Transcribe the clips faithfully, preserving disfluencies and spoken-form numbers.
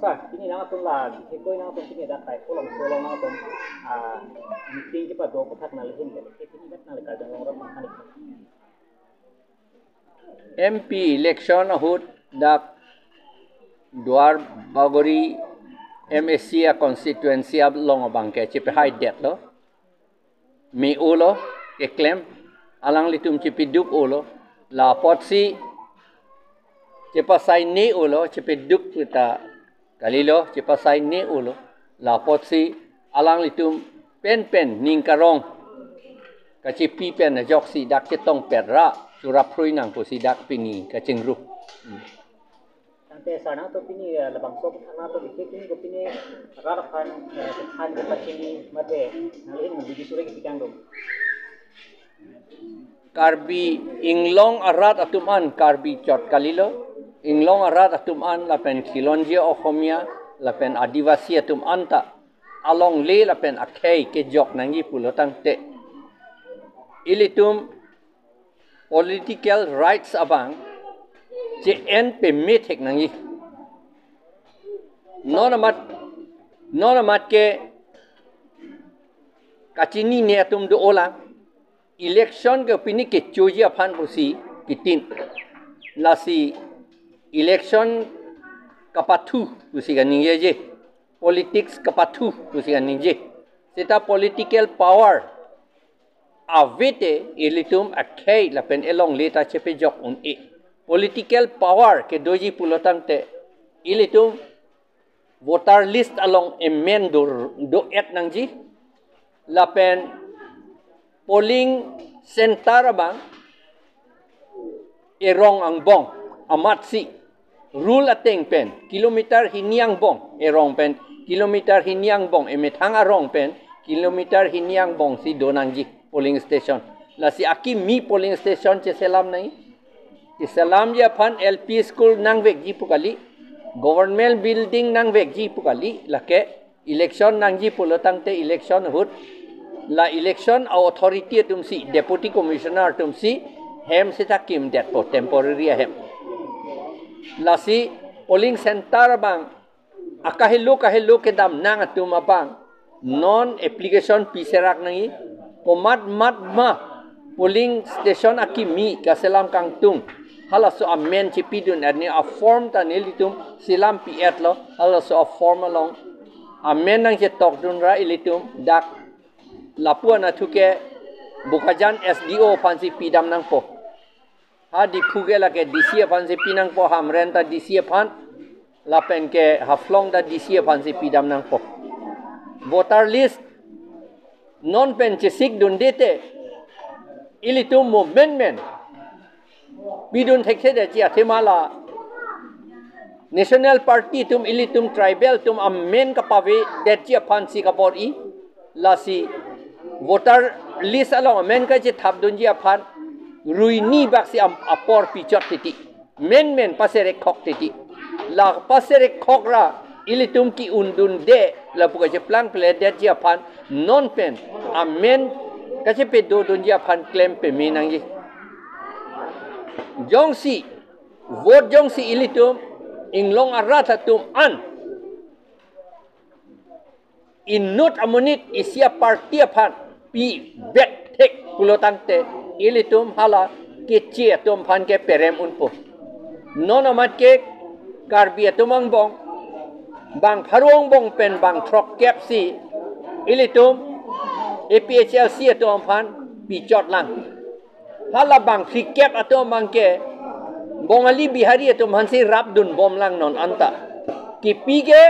Sa, pini nangtum la, bikhe koi nangtum pini dak Taipo Longso along nangtum, ah, meeting kepado aphuthak nangli ahin ke, pini dak nangli Karbi Anglong arat nangkhanik. M P election ahut dak Duar Bagori M A C a constituency along abang ke chepehaidetlo. Me-olo, keklem, alanglitum chepedup-olo, la apotsi chepasaine-olo, chepedup ta kalilo, chepasaine-olo, la apotsi alanglitum penpen ning karong kachepi pen ajoksi dak chetongpet ra churap phrui nang pusi dak pini kachingrum. Hmm. Tangte sar nangtum pini, eh, labangso aphuthak nangtum bikhe pini ko pini rat aphan, eh, aphan kepachini mate nangli ahin bidi suri kepikang dong. Karbi Anglong arat atum an Karbi chot kalilo. Anglong arat atum an lapen Khilonjia Okhomia lapen Adivasi atum anta alongle lapen akhei kejok nangji pulo tangte, ilitum political rights abang che-en peme thek nangji. Non amat, non amat ke kachinine atum do-olang. Election ke pini kechoji aphan pusi kitin. Lasi election kapathu pusi kaningjeje. Politics kapathu pusi kaningje. Seta political power ave te ilitum akhei lapen elongle ta chepejok un-e. Political power kedoji pulo tangte ilitum voter list along amen do, do-et nangji. Lapen polling center abang erong angbong amatsi rule ateng pen kilometer hini angbong, erong pen kilometer hini angbong, emethang arong pen kilometer hini angbong si do nangji polling station. Lasi akimi polling station cheselam nangji. Cheselamji aphan L P school nangvekji pu kali, government building nangvekji pu kali, lake election nangji pulo tangte election ahut la election authority atumsi, deputy commissioner atumsi hem seta kimdetpo, temporary ahem. Lasi polling center abang akahelo kahelo kedam nang atum abang non application piserak nangji, komat mat ma polling station akimi kaselam kangtung, halaso amen chepidun arni a-form ta nelitum selam pi-etlo, halaso a-form along amen nangchetokdun ra ilitum dak lapu anatthu ke Bokajan S D O aphansi pidam nangpo. Ha Diphu ke lake D C aphansi pinangpo, Hamren ta D C aphan, lapen ke Haflong ta D C aphansi pidam nangpo. Voter list non pen chesikdunde te ilitum movement men pidun thekthedetji athema la National Party atum ilitum tribal atum amen kapavedetji aphansi kabor-i, lasi voter list along amen kachethapdunji aphan ruini baksi am-, apor pichot titi. Men men paserekhok titi. La paserekhok ra ilitum ki-undunde lapu kacheplang pledetji aphan non pen amen kachepedodunji aphan klem peme nangji. Jongsi, vote jongsi ilitum Anglong arat atum an inut amonit isi a-party aphan pivet thek pulo tangte ilitum hala Keche atum aphan ke perem unpo. Non amat ke Karbi atum angbong bang pharo angbong pen bang throkkep si ilitum A P H L C atum aphan pichot lang. Hala bang phlikep atum abang ke Bongali Bihari atum aphansi rapdunbom lang non anta. Kipi ke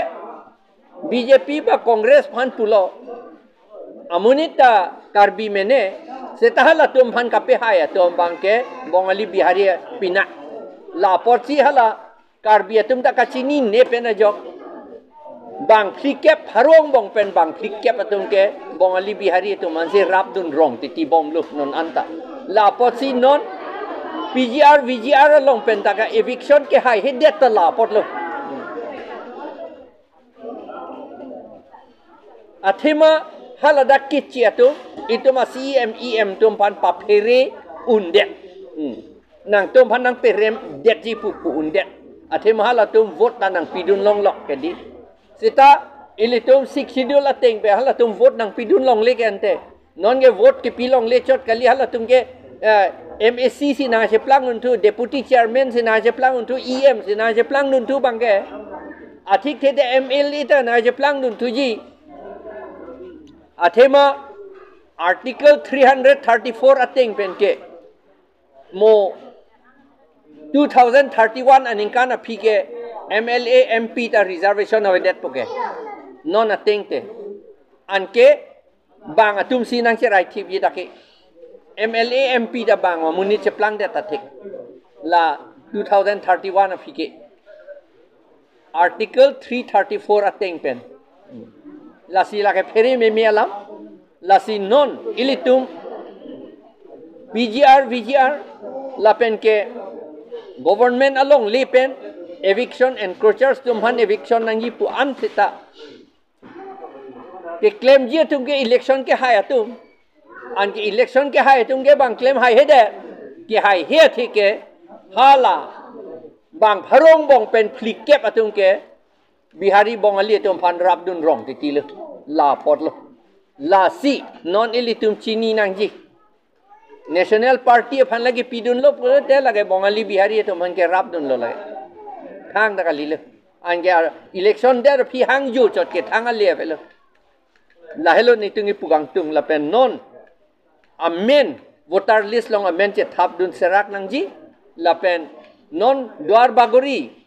B J P ba Congress aphan pulo. Amonit ta Karbi mene, seta halatum aphan kapehai atum abang ke Bongali Bihari pina. La apotsi hala Karbi atum ta kachinine pen ajok bang phlikep pharo angbong pen bang phlikep atum ke Bongali Bihari atum aphansi rapdun rong titi bomlo non anta. La apotsi non P G R, V G R along pen ta ka eviction kehaihedet ta la apotlo. Athema haladak Keche atum, itum a-C E M, E M atum aphan paphere undet. Hmm. Nangtum aphan nangperemdetji pu pu undet. Athema halatum vote ta nangpidun longlok ke di. Seta ilitum Sixth Schedule ateng pen halatum vote nangpidun longle ke ante. Non ke vote kepi longle chot kali, halatum ke eh, M A C si nangcheplang dunthu, deputy chairman si nangcheplang dunthu, E M si nangcheplang dunthu abang ke. Athikthe de M L A ta nangcheplang dunthuji. Athema Article three hundred thirty-four ateng pen ke mo two thousand thirty-one aningkan aphi ke M L A, M P ta reservation avedetpo ke. Non ateng te. Anke bang atum si nangcherai thipji ta ke. M L A, M P ta bang amonit cheplangdet ta thik. La two thousand thirty-one aphi ke. Article three thirty-four ateng pen. Lasi lake phere meme alam. Lasi non ilitum P G R, V G R lapen ke government alongle pen eviction, encroachers atum aphan eviction nangji pu an seta keklemji atum ke election kehai atum. Anke election kehai atum ke bang klem haihedet. Kehaihe athe ke hala bang pharo angbong pen phlikep atum ke Bihari Bongali atum aphan rapdun rong titi lo. La apotlo. Lasi non ilitum chini nangji. National Party aphan lake pidunlo pulote lake Bongali Bihari atum aphan ke rapdunlo lake. Thangta kalilo. Anke ar-, election det aphi hangjo chot ke thang ale avelo. Lahelo netum kepu kangtung lapen non amen voter list along amen chethapdun serak nangji lapen non Duar Bagori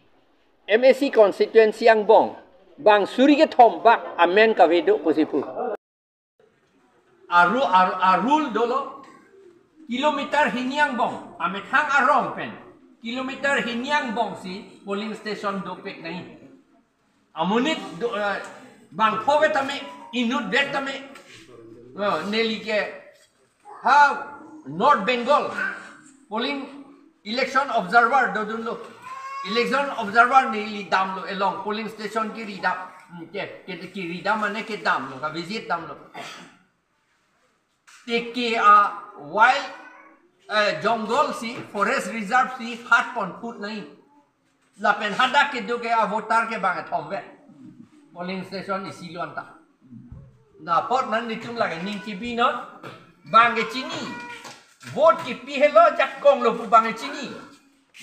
M A C constituency angbong bang suri kethom bak amen kave do pusi pu. Aru, aru, arul dolo kilometer hini angbong, amethang arong pen kilometer hini angbong si polling station dopik nangji. Amonit do, eh, bangpho vet tame, inut vet tame. Eh, neli ke ha North Bengal polling election observer dodunlo. Election observer neli damlo along polling station kiri dam. Hmm, ke, ke, kiri dam mane kedamlo, ka visit damlo. Tiki a wild, eh, jungle si, forest reserve si, hat pon put nai. Lapen hadak kedo ke a voter ke bang thom ve. Polling station isi lo anta. La apot non netum lake ning chibi non. Bang ke chini. Vote kepi helo jakong lo pu bang ke chini.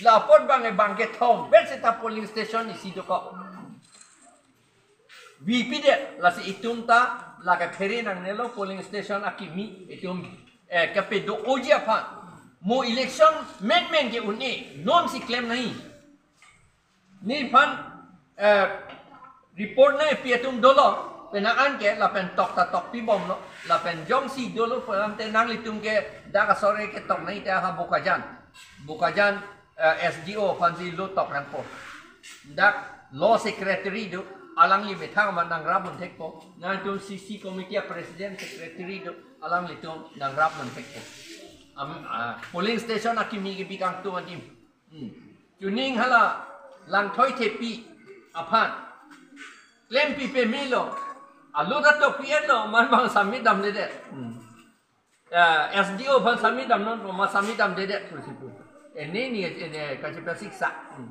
La apot bang ke bang kethom ve seta polling station isi dokok. Bipidet lasi itum ta lake phere nangnelo polling station akimi itum, eh, kepedo-oji aphan. Mo election menmen ke un-e non si klem nai. Nephan, eh, report nangpi atum dolo, penang an ke lapen tok ta tok pibomlo, lapen jongsi dolo pu ante nanglitum ke dak asore ketok nai te ha Bokajan. Bokajan, eh, S D O aphansi lo tok nangpo. Dak law secretary do, alangli methang ma nangrap un thekpo. Nangtum C C committee president secretary do, alanglitum nangrap un thekpo. Am, ah, polling station akimi kebi kangtung adim. Hmm. Chuning hala Langthoi Thepi aphan klempi pemelo, alo ta topi enlo, man bang submit damledet. Hmm. Eh, S D O aphan submit damnon, ma submit damdedet pusi pu. Ene ni, ene kachepa siksa. Hmm.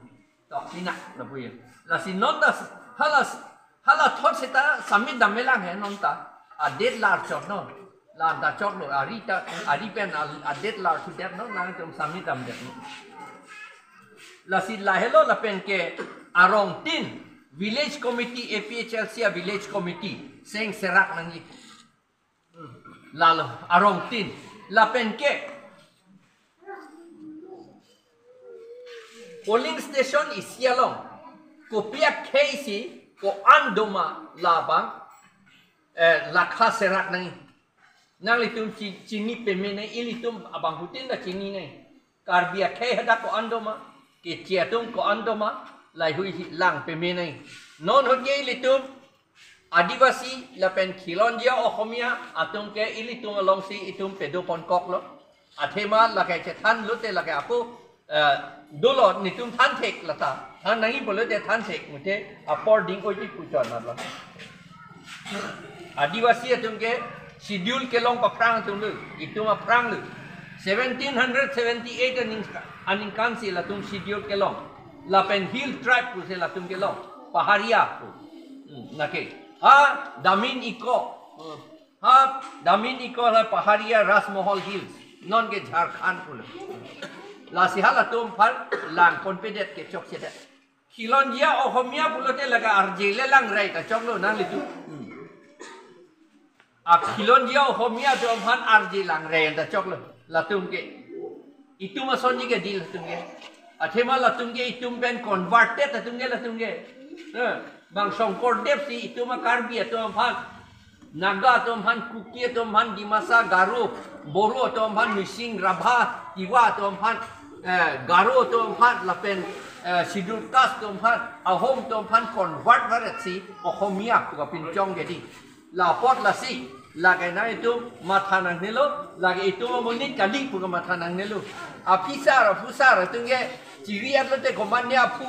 Tok pina lapu ya. Lasi non ta s-, hala s-, hala thot seta submit dammelang he non ta. A date lar chot non. Lar da chot lo, ari ta, ari pen a, a date lar thudet non, nangtum submit damdet non. Lasi lahelo lapen ke arong tin, village committee, A P H L C a village committee, seng serak nangji. Lalo, arong tin. Lapen ke polling station isi along kopi akhei si ko-an doma labang, eh, lakha serak nangji. Nanglitum chi-, chini peme nangji, ilitum abangphutin ta chini nangji. Karbi akhei hadak ko-an doma, Keche atum ko-an doma, laheihui lang peme nangji. Non ahut ke ilitum Adivasi lapen Khilonjia Ohomia atum ke ilitum alongsi itum pedo pon koklo. Athema lake chethan lote lake ako, eh, dolo netum than thek lata. Than nangji pulote than thek mute apor ding-oji pu chot nat lo. Adivasi atum ke schedule kelong paphrang atum lo, itum aphrang lo. Seventeen hundred seventy-eight aning, aningkan si latum schedule kelong. Lapen hill tribe pusi latum ke long. Paharia pu. Hmm, nake. Ha, Damin Iko. Ha, Damin Iko la Paharia Rajmahal Hills. Non ke Jharkhand pulo. Lasi halatum aphan lang konpedet ke chokchedet. Khilonjia Ohomia pulote lake arje le lang rai ta choklo nanglitum. Hmm. A Khilonjia Ohomia atum aphan arje lang rai ta choklo. Latum ke. Itum asonji ke di latum ke. Athema latum ke itum pen converted atum ke latum ke. Eh, bang Shongkordev si itum a Karbi atum aphan, Naga atum aphan, Kuki atum aphan, Dimasa, Garo, Boro atum aphan, Mising, Rabha, Tiwa atum aphan, eh, Garo atum aphan, lapen, eh, Scheduled Caste atum aphan, Ahom atum aphan convert varet si Ohomia pu kapinchong ke di. La apot lasi, lake nangtum matha nangnelo, lake itum amonit kali pu kamatha nangnelo. Aphusar, aphusar atum ke chiri atlote komatne aphu